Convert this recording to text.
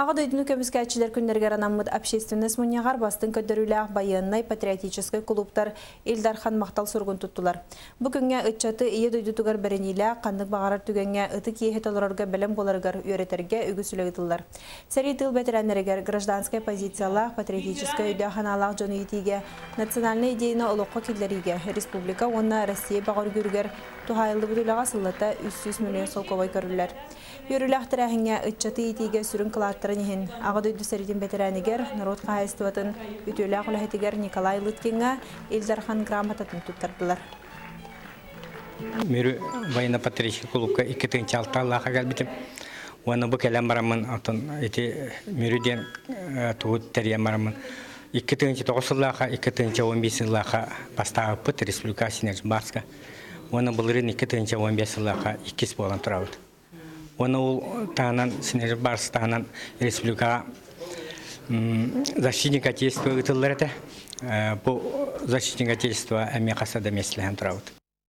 Аҕа дойдуну көмүскээччилэр күннэригэр анаммыт общественность мунньаҕар бастыҥ көрдөрүүлээх байыаннай патриотическай кулууптар Ил Дархан махтал суругун туттулар. Бу күҥҥэ ыччаты Ийэ дойдутугар бэриниилээх ханнык баҕарар түгэҥҥэ ытык иэһи толорорго бэлэм буоларыгар үөрэтэргэ үгүс үлэ ыытыллар. Сэрии тыыл бэтэрээннэригэр гражданскай позициялаах, патриотическай өйдөөх-санаалаах дьону иитиигэ, национальнай идеяны олоххо киллэриигэ республика уонна Россия бөҕөргүүрүгэр туһаайыллыбыт үлэҕэ сыллата 300 миллион солкуобай көрүллэр. Үөрүүлээх тэрээһиҥҥэ ыччаты иитиигэ сүрүн кылааттарын иһин Аҕа дойду сэриитин бэтэрээнигэр, норуот хаһаайыстыбатын үтүөлээх үлэһитигэр Николай Лыткиҥҥа Ил Дархан грамотатын туттардылар. Мүрү военно-патриотическай кулуупка 2 6 кэлбитим. Уонна бу кэлэн бараммын, оттон ити Мүрү диэн тугу тэрийэн бараммын, 2009 сыллааха, 2015 сыллааха бастаабыппыт республика Синербарска. Уонна былырыын 2015 сыллааха иккис буолан турабыт. Уонна ол таһынан Синербарс таһынан республикаҕа защитник Отечества ыытыллар этэ. Бу защитник Отечества эмиэ хаса да миэстэлэһэн турабыт.